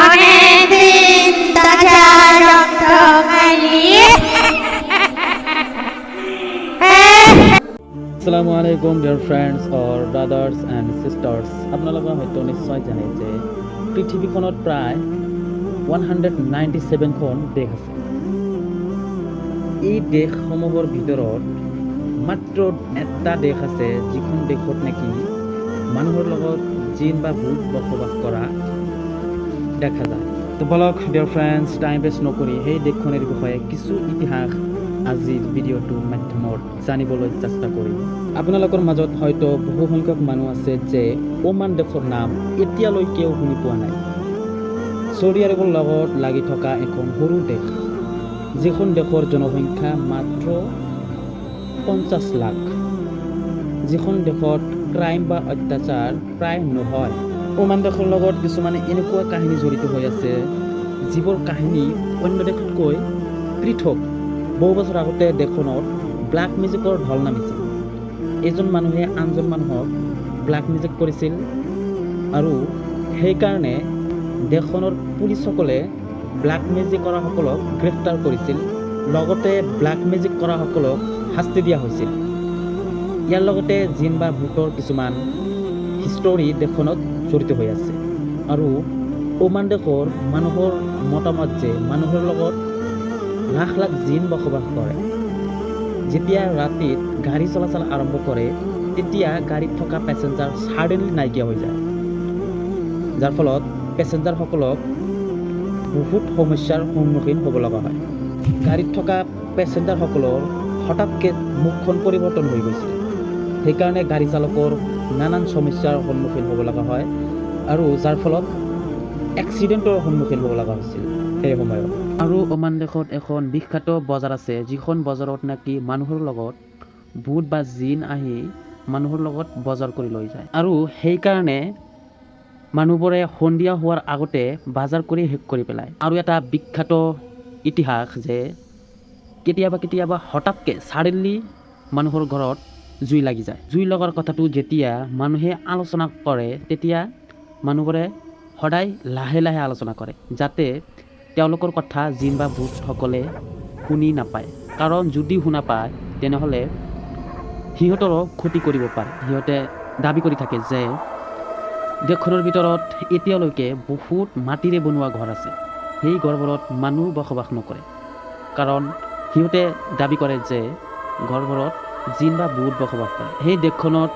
অনেকদিন তাজা রক্ত খাইনি। আসসালামু আলাইকুম, dear friends or brothers and sisters. আপোনালোকে হয়তো নিশ্চয় জানে যে পৃথিৱীখনত প্ৰায় 197খন দেশ আছে। এই দেশসমূহৰ ভিতৰত মাত্ৰ এটা দেশ আছে, যিখন দেশত নেকি মানুহৰ লগত জিন বা ভূত বসবাস কৰা দেখা যায়। তো বলক ডিয়াৰ ফ্ৰেণ্ডছ, টাইম ৱেষ্ট নকৰি সেই দেশখনৰ বিষয়ে কিছু ইতিহাস আজিৰ ভিডিঅ'টোৰ মাধ্যমত জানিবলৈ চেষ্টা কৰিম। আপোনালোকৰ মাজত হয়তো বহু সংখ্যক মানুহ আছে যে ওমান দেশৰ নাম এতিয়ালৈকেও শুনি পোৱা নাই। চৌদি আৰৱৰ লগত লাগি থকা এখন সৰু দেশ, যিখন দেশৰ জনসংখ্যা মাত্ৰ 50 লাখ, যিখন দেশত ক্ৰাইম বা অত্যাচাৰ প্ৰায় নহয়। ওমান দেশৰ লগত কিছুমান এনেকুৱা কাহিনী জড়িত হৈ আছে, যিবোৰ কাহিনী অন্য দেশতকৈ পৃথক। বহু বছৰ আগতে দেশখনত ব্লেক মেজিকৰ ঢল নামিছিল। এজন মানুহে আনজন মানুহক ব্লেক মেজিক কৰিছিল আৰু সেইকাৰণে দেশখনৰ পুলিচসকলে ব্লেক মেজিক কৰাসকলক গ্ৰেপ্তাৰ কৰিছিল, লগতে ব্লেক মেজিক কৰাসকলক শাস্তি দিয়া হৈছিল। ইয়াৰ লগতে জিন বা ভূতৰ কিছুমান হিষ্টৰী দেশখনত জড়িত হৈ আছে। আৰু ওমান দেশৰ মানুহৰ মতামত যে মানুহৰ লগত লাখ লাখ জিন বসবাস কৰে। যেতিয়া ৰাতিত গাড়ী চলাচল আৰম্ভ কৰে, তেতিয়া গাড়ীত থকা পেচেঞ্জাৰ ছাডেনলি নাইকিয়া হৈ যায়, যাৰ ফলত পেচেঞ্জাৰসকলক বহুত সমস্যাৰ সন্মুখীন হ'ব লগা হয়। গাড়ীত থকা পেচেঞ্জাৰসকলৰ হঠাৎকৈ মুখখন পৰিৱৰ্তন হৈ গৈছিল। সেইকাৰণে গাড়ী চালকৰ নানান সমস্যাৰ সন্মুখীন হ'ব লগা হয় আৰু যাৰ ফলত এক্সিডেণ্টৰ সন্মুখীন হ'ব লগা হৈছিল সেই সময়ত। আৰু ওমান দেশত এখন বিখ্যাত বজাৰ আছে, যিখন বজাৰত নেকি মানুহৰ লগত ভূত বা জিন আহি মানুহৰ লগত বজাৰ কৰি লৈ যায় আৰু সেইকাৰণে মানুহবোৰে সন্ধিয়া হোৱাৰ আগতে বজাৰ কৰি শেষ কৰি পেলায়। আৰু এটা বিখ্যাত ইতিহাস যে কেতিয়াবা কেতিয়াবা হঠাৎকৈ ছাডেনলি মানুহৰ ঘৰত জুই লাগি যায়। জুই লগাৰ কথাটো যেতিয়া মানুহে আলোচনা কৰে, তেতিয়া মানুহবোৰে সদায় লাহে লাহে আলোচনা কৰে, যাতে তেওঁলোকৰ কথা জিন বা ভূতসকলে শুনি নাপায়। কাৰণ যদি শুনা পায়, তেনেহ'লে সিহঁতৰো ক্ষতি কৰিব পাৰে। সিহঁতে দাবী কৰি থাকে যে দেশখনৰ ভিতৰত এতিয়ালৈকে বহুত মাটিৰে বনোৱা ঘৰ আছে। সেই ঘৰবোৰত মানুহ বসবাস নকৰে, কাৰণ সিহঁতে দাবী কৰে যে ঘৰবোৰত জিন বা ভূত বসবাস কৰে। সেই দেশখনত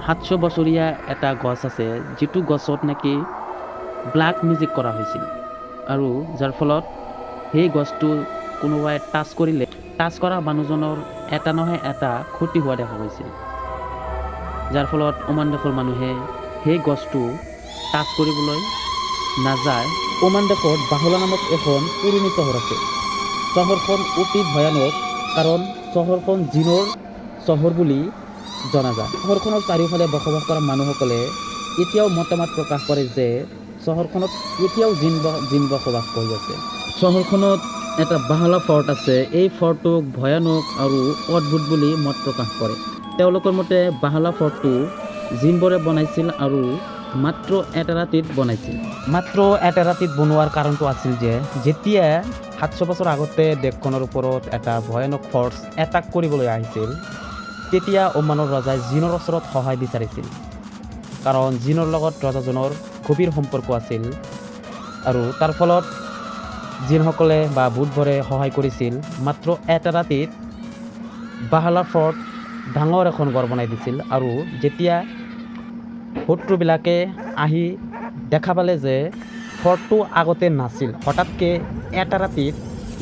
700 বছৰীয়া এটা গছ আছে, যিটো গছত নেকি ব্লেক মেজিক কৰা হৈছিল আৰু যাৰ ফলত সেই গছটো কোনোবাই টাচ কৰিলে টাচ কৰা মানুহজনৰ এটা নহয় এটা ক্ষতি হোৱা দেখা গৈছিল, যাৰ ফলত ওমান দেশৰ মানুহে সেই গছটো টাচ কৰিবলৈ নাযায়। ওমান দেশত বাহলা নামক এখন পুৰণি চহৰ আছে। চহৰখন অতি ভয়ানক, কাৰণ চহৰখন জিনৰ চহৰ বুলি জনা যায়। চহৰখনৰ চাৰিওফালে বসবাস কৰা মানুহসকলে এতিয়াও মতামত প্ৰকাশ কৰে যে চহৰখনত এতিয়াও জিন বসবাস কৰি আছে। চহৰখনত এটা বাহলা ফৰ্ট আছে। এই ফৰ্টটোক ভয়ানক আৰু অদ্ভুত বুলি মত প্ৰকাশ কৰে। তেওঁলোকৰ মতে বাহলা ফৰ্টটো জিনবোৰে বনাইছিল আৰু মাত্ৰ এটা ৰাতিত বনাইছিল। মাত্ৰ এটা ৰাতিত বনোৱাৰ কাৰণটো আছিল যে যেতিয়া 700 বছৰ আগতে দেশখনৰ ওপৰত এটা ভয়ানক ফৰ্চ এটাক কৰিবলৈ আহিছিল, তেতিয়া ওমানৰ ৰজাই জিনৰ ওচৰত সহায় বিচাৰিছিল, কাৰণ জিনৰ লগত ৰজাজনৰ গভীৰ সম্পৰ্ক আছিল। আৰু তাৰ ফলত জিনসকলে বা ভূতবোৰে সহায় কৰিছিল। মাত্ৰ এটা ৰাতিত বাহালা ফৰ্ট ডাঙৰ এখন ঘৰ বনাই দিছিল। আৰু যেতিয়া শত্ৰুবিলাকে আহি দেখা পালে যে ফৰ্টটো আগতে নাছিল, হঠাৎকৈ এটা ৰাতিত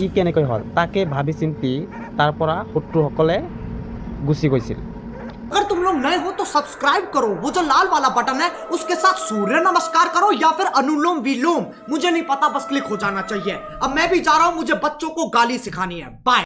ই কেনেকৈ হ'ল, তাকে ভাবি চিন্তি তাৰ পৰা শত্ৰুসকলে গুচি গৈছিল। अगर तुम लोग नए हो तो सब्सक्राइब करो, वो जो लाल वाला बटन है, उसके साथ सूर्य नमस्कार करो या फिर अनुलोम विलोम, मुझे नहीं पता, बस क्लिक हो जाना चाहिए। अब मैं भी जा रहा हूं, मुझे बच्चों को गाली सिखानी है। बाय।